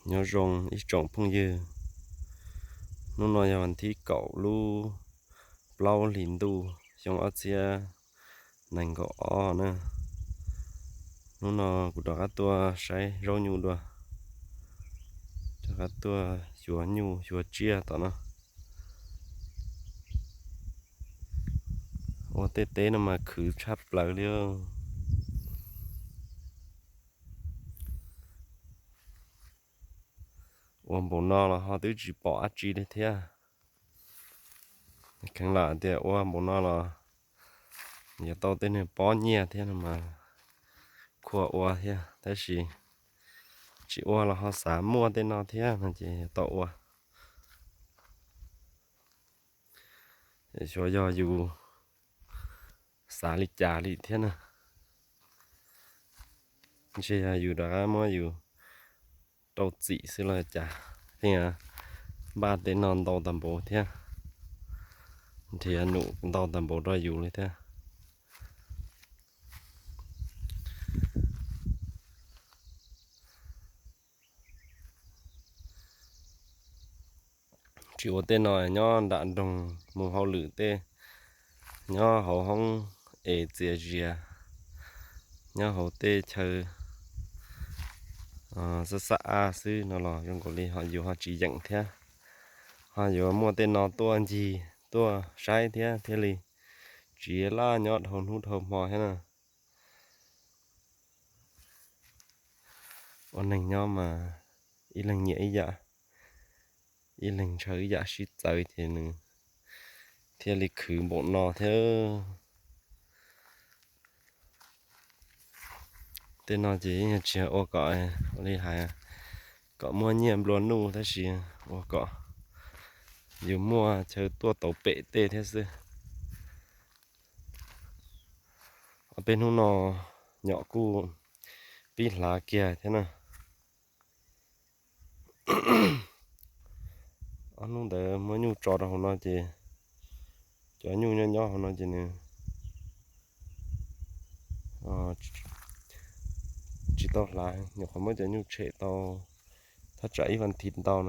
Nyob zoo ib tsoom phooj ywg, hnub no yog vas thib kaum lub plaub hlis ntuj xyoo ob txhiab nees nkaum ob na. Hnub no kuv rov qab tuaj saib zaub nyuj dua, rov qab tuaj xyuas nyuj xyuas tsiaj tom no. Ua tej teb no mas khwv tshaj plaws li. Ua npaum no los ho twb tsis pom dab tsi li thiab. Kheev lam tias ua npaum no los yuav tau tej niag pob nyiaj thiab no mas khua ua thiab, tab sis tsis ua los ho xav muaj tej no thiab no ces yuav tau ua. Xyov yog yus xav li cas li thiab na. Ntshe yog yus rov qab muab yus rau txim xwb los cas, thiaj npaj tej no ntau tag npaum thiab, nrhiav num ntau tag npaum rau yus li thiab. Tsis ua tej no nyob nram nroog mus hauj lwm tej, nyob hauv hoob es txias zias, nyob hauv tej chaw xab xab ab xwb no los zoo nkaus li ho yus ho tsis yeem thiab. Ho yuav muaj tej no tuaj ncig tuaj saib thiab thiaj li tsis laj nyob dhau hnub dhau hmo thiab na. Ua neeg nyob mas ib leeg nyiam ib yam, ib leeg ntshaw ib yam sib txawv ces nws thiaj li khwv npaum no thiab. Tej no ces yeej tsis yog ua kom, ua li hais, kom muaj nyiaj nplua nuj tab sis ua kom yus muaj chaw tuaj tau pem tej thiab xwb. Ob peb hnub no nyom kuj pib hlav kiag thiab na. Ob hnub ntawd muab nyuj tso rau hauv no ces cov nyuj nyob nyob hauv no ces nws tsis tau hlav, nyuam qhuav muab cov nyuj tshem tau thaj tsam ib vas thiv ntau no